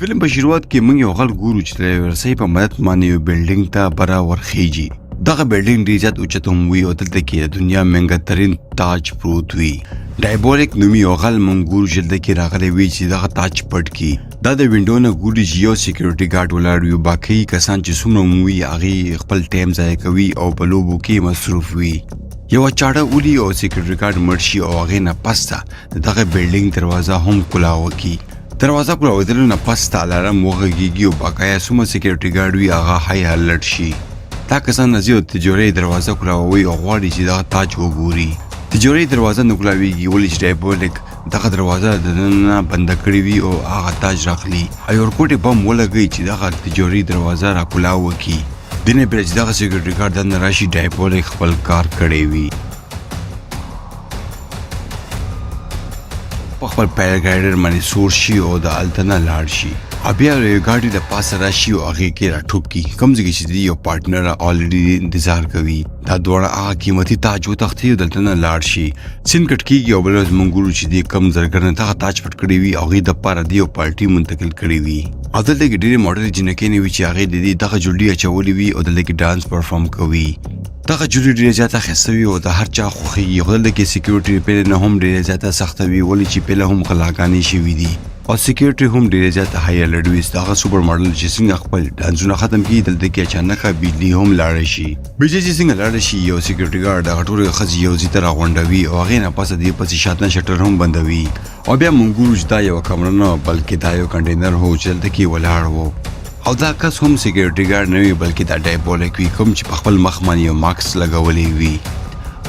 فلم په شروعات کې موږ یو غل ګورو چې د یوې رسۍ په مدد باندې یو بلډینګ ته بره ورخیږي. دغه بلډینګ ډیر زیات اوچت هم وي او دلته کې د دنیا مهنګه ترین تاج پروت وي. ډایبولیک نومي یو غل موږ ګورو چې دلته کې راغلی وي چې دغه تاج پټ کړي. دا د وینډو نه ګوري چې یو سکیورټي ګارډ ولاړ وي او باقي کسان چې څومره هم وي هغې خپل ټایم ضایع کوي او په لوبو کې مصروف وي. یوه چاړه ولي او سکیورټي ګارډ مړ شي او هغې نه پس ته د دغه بلډینګ دروازه هم کلاوه کړي. دروازه کولاوېدلو نه پس ته الارم وغږیږي او باقایا څومره سکیورټي ګارډ وي هغه های الرټ شي. دا کسان راځي او تجورۍ دروازه کولاوي او غواړي چې دغه تاج وګوري. تجورۍ دروازه نه کولاویږي ولې چې ډایبولیک دغه دروازه د دننه بنده کړې وي او هغه تاج راخلي او یو ورکوټی بم ولګوي چې دغه تجورۍ دروازه راکولاوه کړي. دې نه پرې چې دغه سکیورټي ګارډ دننه راشي ډایبولیک خپل کار کړی وي. په خپل پیراګایډر باندې سور شي او د هلته نه لاړ شي او بیا یو ګاډي د پاسه راشي او هغې کې راټوپ کړي، کوم ځای کې چې دی یو پارټنر آلریډي انتظار کوي. دا دواړه هغه قیمتي تاج وتښتي او دلته نه لاړ شي. سین کټ کېږي او بله ورځ موږ ګورو چې دی کم زرګر نه دغه تاج پټ کړی وي، هغې دپاره دی یو پارټي منتقل کړی وي او دلته کې ډېرې ماډلې جینکۍ نه وي چې هغې د دې دغه جولډي اچولې وي او دلته کې ډانس پرفارم کوي. دغه جولي ډیره زیاته ښایسته وي او د هر چا خوښیږي، خو دلته کې سکیورټي پهلې نه هم ډیره زیاته سخته وي ولې چې پهله هم غلاګانې شوي دي او سکیورټي هم ډیره زیاته های الرټ وي. دغه سوپر ماډل چې څنګه خپل ډانسونه ختم کړي دلته کې اچانک بجلی هم لاړه شي. بجلی چې څنګه لاړه شي یو سکیورټي ګارډ دغه ټولې ښځې یو ځای ته راغونډوي او هغې نه پسه دې پسې شاته شټر هم بندوي او بیا موږ ګورو چې دا یوه کمره نه بلکې دا یو کنټینر هو چې دلته کې ولاړ و او دا کس هم سکیورټي ګارډ نه وي بلکې دا ډایبولیک وي کوم چې په خپل مخ باندې یو ماسک لګولی وي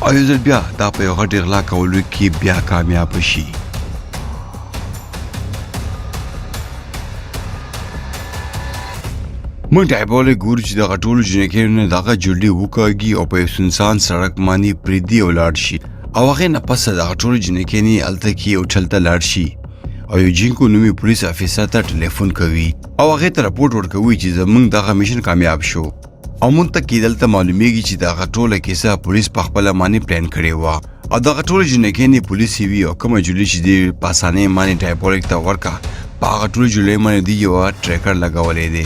او یو ځل بیا دا په یو غټې غلا کولو کې بیا کامیاب شي. موږ ډایبولیک ګورو چې دغه ټولو جینکیو نه دغه جولي وکاږي او په یو سنسان سړک باندې پرېږدي او لاړ شي او هغې نه پسه دغه ټولو جینکۍ نه هلته کې هوټل ته لاړ شي او یو جینکو نومي پولیس افیسر ته ټلیفون کوي او هغې ته رپورټ ورکوي چې زمونږ دغه میشن کامیاب شو او مونږ ته کې دلته معلومیږي چې دغه ټوله کیسه پولیس په خپله باندې پلان کړې وه او دغه ټوله جینکۍ نه پولیسې وي او کومه جولي چې دی په اسانۍ باندې ټایپولیک ته ورکه په هغه ټولو جولۍ باندې دی یوه ټریکر لګولی دی.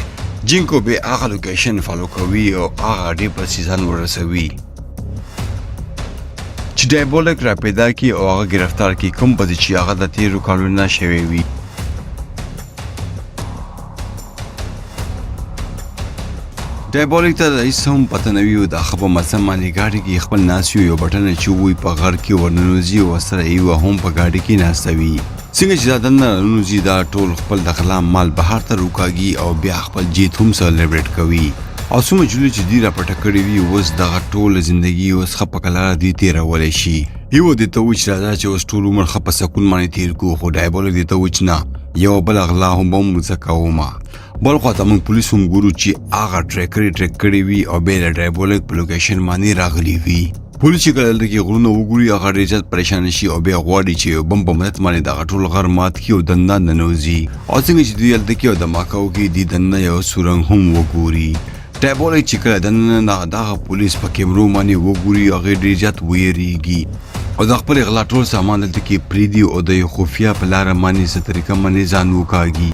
جینکو به هغه لوکیشن فالو کوي او هغه اډې پسې ځان ورسوي چې ډایبولیک را پیدا کړي او هغه ګرفتار کړي کوم پسې چې هغه د تیرو کالو نه شوی وي. ډایبولیک ته هیڅ هم پته نه وي او د هغه په مزه باندې ګاډي کې خپل ناست وي، یو بټنه چې ووایي په غر کې ورننوځي او ورسره ایوه هم په ګاډي کې ناسته وي. څنګه چې دا دننه راننوځي دا ټول خپل د غلا مال بهر ته روکاږي او بیا خپل جیت هم سلیبریټ کوي او څومره جولې چې دوی راپټه کړې وي اوس دغه ټوله زندګي اوس ښه په کلاره دوی تېرولی شي. یوه دې ته وایي چې راځه چې اوس ټول عمر ښه په سکون باندې تېر کړو، خو ډایبولیک دې ته وایي چې نه یوه بله غلا هم به هم زه کوم. بل خوا ته موږ پولیس هم ګورو چې هغه ټریکر یې ټریک کړی وي او بیا د ډایبولیک په لوکیشن باندې راغلي وي. پولیس چې کله دلته کې غرونه وګوري هغه ډېر زیات پریشان شي او بیا غواړي چې یو بم په مدد باندې دغه ټول غر مات کړي او دننه ننوځي او څنګه چې دوی هلته کې او دماکه وکړي دوی دننه یو سورنګ هم وګوري. ډایبولیک چې کله دننه دغه پولیس په کیمرو باندې وګوري هغې ډېر زیات ویریږي او د خپلې غلا ټول سامان دلته کې پرېږدي او د یو خفیه په لاره باندې څه طریقه باندې ځان وکاږي.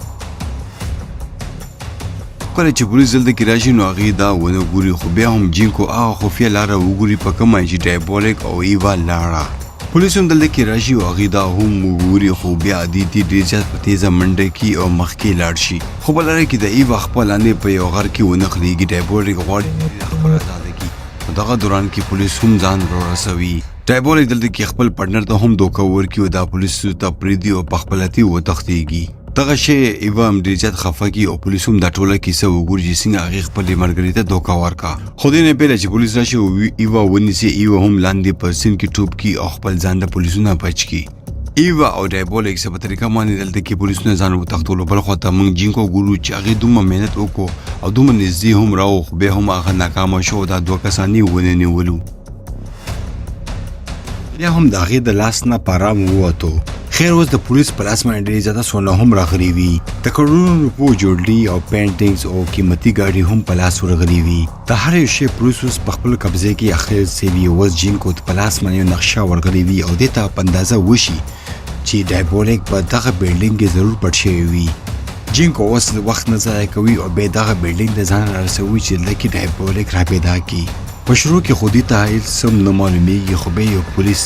کله چې پولیس دلته کې راشي نو هغې دا ونه ګوري خو بیا هم جینکو هغه خفیه لاره وګوري په کومه چې ډایبولیک او ایوا لاړه. پولیس هم دلته کې راشي او هغې دا هم وګوري خو بیا دې تی ډېر زیات په تیزه منډه کې او مخکې لاړ شي خو په لاره کې د ایوا خپه لاندې په یو غر کې ونښلېږي. ډایبولیک غواړي چې خپله ازاده کړي نو دغه دوران کې پولیس هم ځان ورسوي. ډایبولیک دلته کې خپل پارټنر ته هم دوکه ورکړي او دا پولیسو ته پرېږدي او په خپله ترې وتښتېږي. دغه شی ایوا هم ډېر زیات خفه کړي او پولیس هم دا ټوله کیسه وګوري چې څنګه هغې خپلې ملګرې ته دوکه ورکړه. خو دې نه پهله چې پولیس راشي او ایوا ونیسي، ایوا هم لاندې په سیند کې ټوپ کړي او خپل ځان د پولیسو نه بچ کړي. ایوا او ډایبولیک څه په طریقه باندې دلته کې پولیسو نه ځان وتښتولو. بل خوا ته موږ جینکو ګورو چې هغې دومره محنت وکړو او دومره نږدې هم راو خو بیا هم هغه ناکامه شو او دا دوه کسان یې ونه نیولو. بیا هم د هغې د لاس نه په ارام ووتو. خیر اوس د پولیس په لاس باندې ډېرې زیاته سونه هم راغلي وي، د کروړونو روپو جوړلي او پینټینګز او قیمتي ګاډي هم په لاس ورغلي وي. د هر یو شی پولیس اوس په خپل قبضې کې اخیستل سوي. اوس جینکو ته په لاس باندې یو نقشه ورغلي وي او دې ته په اندازه وشي چې ډایبولیک په دغه بلډینګ کې ضرور پټ شوی وي. جینکو اوس وخت نه ضایع کوي او بیا دغه بلډینګ ته ځان رارسوي چې دلته کې ډایبولیک را پیدا کړي. په شروع کې خو دوی ته هیڅ څه هم نه معلومیږي، خو بیا یو پولیس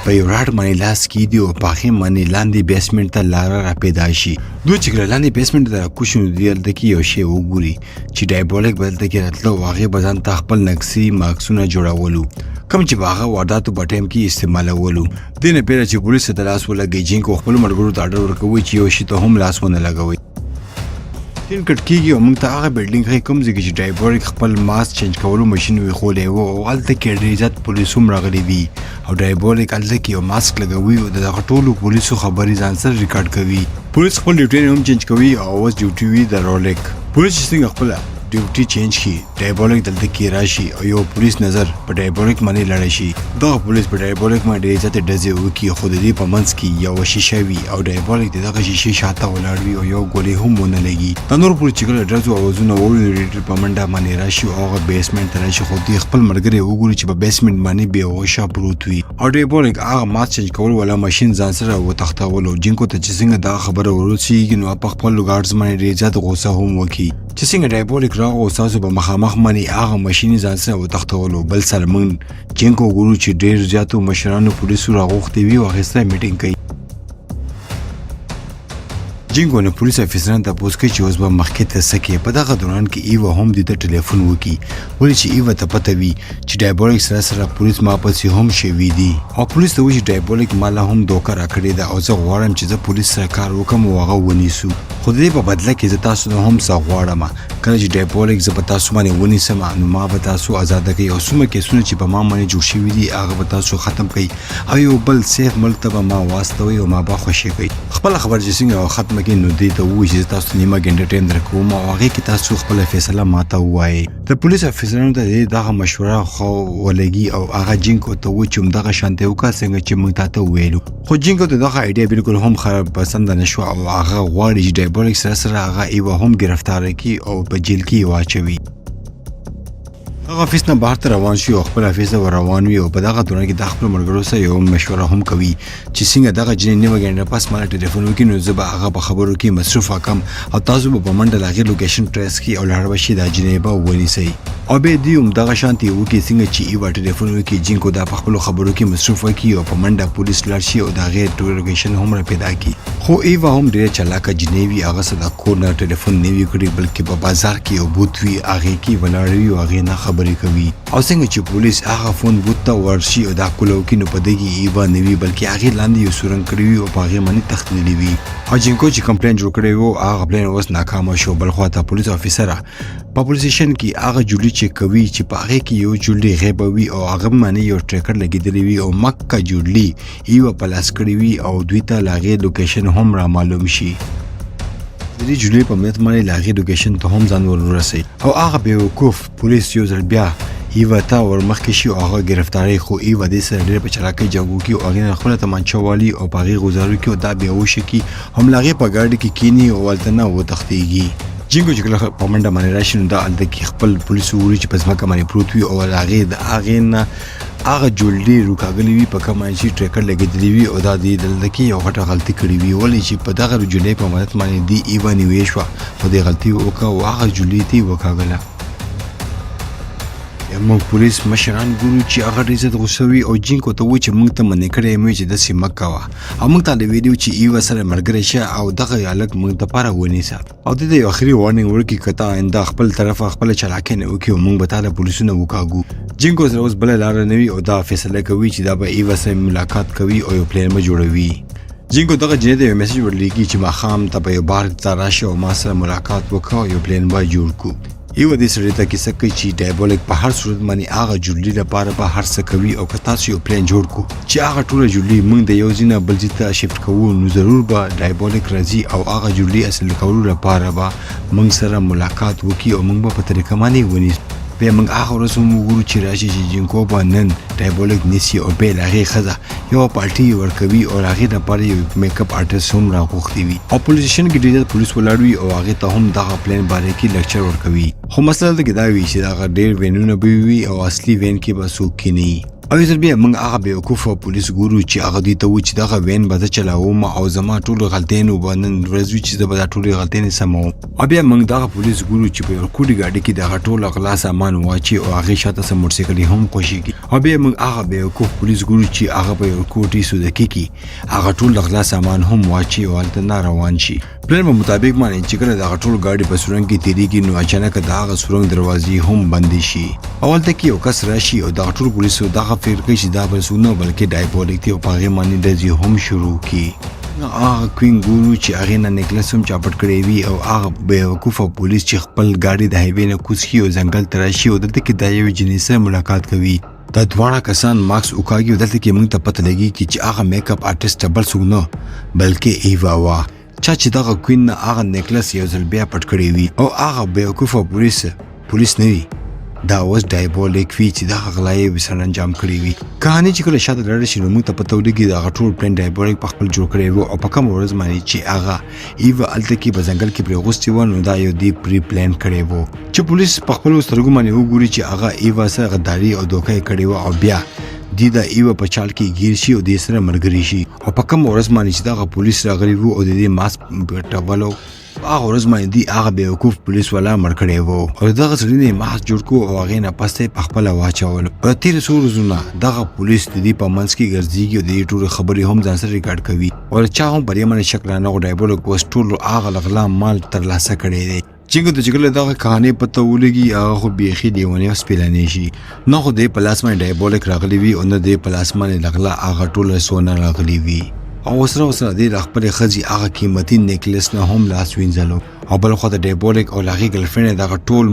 په یو راډ باندې لاس کیږدي او په هغې باندې لاندې بیسمنټ ته لاره را پیدا شي. دوی چې کله لاندې بیسمنټ ته راکوز شي نو دوی هلته کې یو شی وګوري چې ډایبولیک به دلته کې راتله او هغې به ځان ته خپل نقصي ماسکونه جوړولو، کوم چې به هغه وارداتو په ټایم کې استعمالولو. دې نه پېره چې پولیس ته لاس ولګوي، جینکو خپلو ملګرو ته آرډر ورکوي چې یو شي ته هم لاس ونه لګوي. سین کټ کیږي او موږ ته هغه بلډینګ ښیي کوم ځای کې چې ډایبولیک خپل ماسک چینج کولو ماشین ویښولی و او هلته کې ډېر زیات پولیس هم راغلي وي او ډایبولیک هلته کې یو ماسک لګوي او د دغه ټولو پولیسو خبرې ځان سره ریکارډ کوي. پولیس خپل ډیوټي هم چینج کوي او اوس ډیوټي وي د رولیک. پولیس چې څنګه خپله ډیوټي چینج کړي، ډایبولیک دلته کې راشي او یو پولیس نظر په ډایبولیک باندې لړ شي. دغه پولیس په ډایبولیک باندې ډېرې زیاتې ډزې وکړي، خو د دې په منځ کې یوه شیشه وي او ډایبولیک د دغه شیشې شاته ولاړ وي او یو ګولۍ هم ونه لګي. دا نور پولیس چې کله ډزو اوازونه واوري نو ډېر په منډه باندې راشي او هغه بیسمنټ ته راشي، خو دوی خپل ملګری وګوري چې په بیسمنټ باندې بې هوښه پروت وي او ډایبولیک هغه ماسک چینج کولو والا ماشین ځان سره وتښتولو. جینکو ته چې څنګه دا خبره ورسیږي نو په خپلو ګارډز باندې ډېر زیات غوسه هم وکړي. چې څنګه ډایبولیک راغو تاسو به مخامخ باندې هغه ماشین ځان سره وتښتولو. بل سره موږ جینکو ګورو چې ډېر زیاتو مشرانو پولیسو راغوښتي وي او هغې سره میټینګ کوي. جینکو نه پولیس افیسران تپوس کوي چې اوس به مخکې ته څه کوې. په دغه دوران کې ایوا هم دوی ته ټلیفون وکړي، ولې چې ایوا ته پته وي چې ډایبولیک سره سره پولیس ما پسې هم شوي دي او پولیس ته وایي چې ډایبولیک ما له هم دوکه راکړې ده او زه غواړم چې زه پولیس سره کار وکړم او هغه ونیسو، خو د دې په بدله کې زه تاسو نه هم څه غواړم. کله چې ډایبولیک زه به تاسو باندې ونیسم نو ما به تاسو ازاده کوي او څومره کیسونه چې په ما باندې جوړ شوي دي هغه به تاسو ختم کوي او یو بل سیف ملک ته به ما واستوي او ما به خوشې کوي. خپله خبره چې څنګه ختمه کړي نو دې ته ووایي چې زه تاسو ته نیمه ګنټه ټایم درکوم او هغې کې تاسو خپله فیصله ما ته ووایئ. د پولیس افیسرانو ته دې دغه مشوره ښه ولګي او هغه جینکو ته ووایي چې همدغه شان ته یې وکړه څنګه چې موږ تا ته وویلو. خو جینکو ته دغه ایډیا بالکل هم ښه پسند نه شوه او هغه غواړي چې ډایبولیک سره سره هغه ایوه هم ګرفتاره کړي او په جیل کې یې واچوي. هغه افیس نه بهر ته روان شي او خپل افیس ته ور روان وي او په دغه دوران کې د خپل ملګرو سره یو مشوره هم کوي چې څنګه دغه جنۍ نیمه ګنټه پس ماله ټلیفون وکړي نو زه به هغه په خبرو کې مصروفه کم او تاسو به په منډه له هغې لوکیشن ټریس کړئ او لاړ به شئ دا جنۍ به ونیسئ. او بیا دوی هم دغه شانتې وکړي څنګه چې ایوا ټلیفون وکړي، جینکو دا په خپلو خبرو کې مصروفه کړي او په منډه پولیس لاړ شي او د هغې لوکیشن هم را پیدا کړي. خو ایوا هم ډېره چالاکه جنۍ وي، هغه څه د کور نه ټلیفون نه وي کړی بلکې په بازار کې یو بوت وي هغې کې ولاړ وي او هغې نه خبرې کوي او څنګه چې پولیس هغه فون بوت ته ورشي او دا کوله وکړي نو په دې کې ایوا نه وي بلکې هغې لاندې یو سورنګ کړی وي او په هغې باندې تښتېدلي وي. او جینکو چې کوم پلان جوړ کړی وو هغه پلان اوس ناکامه شو. بلخوا ته پولیس افیسره په پولیس سټیشن کې هغه جولی چک کوي چې په هغې کې یو جولی غیبه وي او هغه باندې یو ټریکر لګېدلی وي او مکه جولی یوه په لاس کړې وي او دوی ته له هغې لوکیشن هم را معلوم شي. د دې جولی په مدد باندې له هغې لوکیشن ته هم ځان ور ورسوي او هغه بېوقوف پولیس یو ځل بیا ایوا ته ور مخکې شي او هغه ګرفتاري، خو ایوا دې سره ډېره په چالاکۍ جنګ وکړي او هغې نه خپله تمانچه والي او په هغې غوزار وکړي او دا بېهوشه کړي، هم له هغې په ګاډي کې کښېني او هلته نه وتښتېږي. جینګو چې کله په منډه باندې راشي نو دا هلته کې خپل پولیس وګوري چې په ځمکه باندې پروت وي او له هغې د هغې نه هغه جولډي روکاږلي وي په کومه چې ټریکر لګېدلی وي او دا دې دلته کې یو غټه غلطي کړې وي، ولې چې په دغه جولۍ په مدد باندې دې ایوا نیوې شوه خو دې غلطي وکړه او هغه جولۍ ته یې وکاږله. بیا موږ پولیس مشران ګورو چې هغه ډېر زیات غوسه وي او جینکو ته وایي چې موږ ته منع کړی مې چې داسې مه کوه او موږ ته ویلي چې ایوا سره ملګری شه او دغه هلک موږ دپاره ونیسه او دې ته یو اخري وارنینګ ورکړي که تا آینده خپل طرفه خپله چالاکۍ نه وکړي او موږ به تا له پولیسو نه وکاږو. جینکو سره اوس بله لاره نه وي او دا فیصله کوي چې دا به ایوا سره ملاقات کوي او یو پلان به جوړوي. جینکو دغه جینۍ ته یو میسج ورلیږي چې ماښام ته به یو بار ته راشه او ما سره ملاقات وکړه او یو پلان به جوړ کړو. ایوا دې سړي ته کیسه کوي چې ډایبولیک په هر صورت باندې هغه جوړلي لپاره به هر څه کوي او که تاسو یو پلان جوړ کو چې هغه ټوله جوړلي موږ د یو ځای نه بل ځای ته شفټ کوو نو ضرور به ډایبولیک راځي او هغه جوړلي اصل کولو لپاره به موږ سره ملاقات وکړي او موږ به په طریقه باندې ونیسو. بیا موږ هغه ورځ هم وګورو چې راشي چې جینکو به نن ډایبولیک نیسي او بیا له هغې ښځه یوه پارټي یې ورکوي او له هغې لپاره یو میک اپ آرټسټ هم راغوښتي وي او پولیس سټیشن کې ډېر زیات پولیس ولاړ وي او هغې ته هم دغه پلان باره کې لکچر ورکوي. خو مسله دلته کې دا وي چې دغه ډېر وینونه به وي او اصلي وین کې به څوک کښېني. او یو ځل بیا موږ هغه بیوقوفه پولیس ګورو چې هغه دوی ته وایي چې دغه وین به زه چلاوم او زما ټولو غلطیانو به نن ورځ وي چې زه به دا ټولې غلطیانې سموم. او بیا موږ دغه پولیس ګورو چې په یو کوډي ګاډي کې دغه ټوله غلا سامان واچي او هغې شاته څه موټرسایکل هم خوشیږي. او بیا موږ هغه بیوقوف پولیس ګورو چې هغه په یو کوټي سودکي کې هغه ټول د غلا سامان هم واچي او هلته نه روان شي. پلان په مطابق باندې چې کله دغه ټول ګاډي په سورنګ کې تیریږي نو اچانک د هغه سورنګ دروازې هم بندې شي او هلته کې یو کس راشي او دغه ټول پولیسو دغه فکر کوي چې دا بل څوک نه بلکې ډایبولیک دی او په هغې باندې ډزې هم شروع کړي. هغه کوین ګورو چې هغې نه نیکلس هم چاپټ کړی وي او هغه بېوقوفه پولیس چې خپل ګاډي د هایوې نه کوز کړي او ځنګل ته راشي او دلته کې د یوې جنۍ سره ملاقات کوي. دا دواړه کسان ماسک وکاږي او دلته کې موږ ته پته لګیږي چې هغه میک اپ آرټسټ بل څوک نه بلکې ایوا وه، چا چې دغه کوین نه هغه نیکلس یو ځل بیا پټ کړی وي او هغه بیوقوفه پولیس نه وي، دا اوس ډایبولیک وي چې دغه غلا یې سره انجام کړی وي. کهاني چې کله شاته لاړه شي نو موږ ته پته ولګي دغه ټول پلان ډایبولیک په خپل جوړ کړی وو او په کومه ورځ باندې چې هغه ایوا هلته کې په ځنګل کې پرې غوستې وه نو دا یو دی پری پلان کړی وو چې پولیس په خپلو سترګو باندې وګوري چې هغه ایوا سره غداري او دوکه یې کړې وه او بیا دی د ایوا په چال کې ګیر شي او دې سره ملګری شي. او په کومه ورځ باندې چې دغه پولیس راغلي وو او د دې ماسک پټولو په هغه ورځ باندې دی هغه بیوقوف پولیس والا مړ کړی وو او دغه سړي نه یې ماسک جوړ کړو او هغې نه پس ته یې په خپله واچولو. او د تېرو څو ورځو نه دغه پولیس د دې په منځ کې ګرځېږي او د دې ټولې خبرې هم ځان سره ریکارډ کوي او له چا هم په دې باندې شک رانه غو ډایبولک اوس ټولو هغه له غلا مال ترلاسه کړی دی. څنګه ته چې کله دغه کهانې پته ولګي هغه خو بیخي لیونی او سپیلنی شي، نه خو دی په لاس باندې ډایبولک راغلی وي او نه دی په لاس باندې له غلا هغه ټوله سونه راغلی وي. او ورسره ورسره دی له خپلې ښځې هغه قیمتي نیکلس نه هم لاس وینځلو او بل خوا ته ډایبولک او له هغې ګرلفرینډ دغه ټول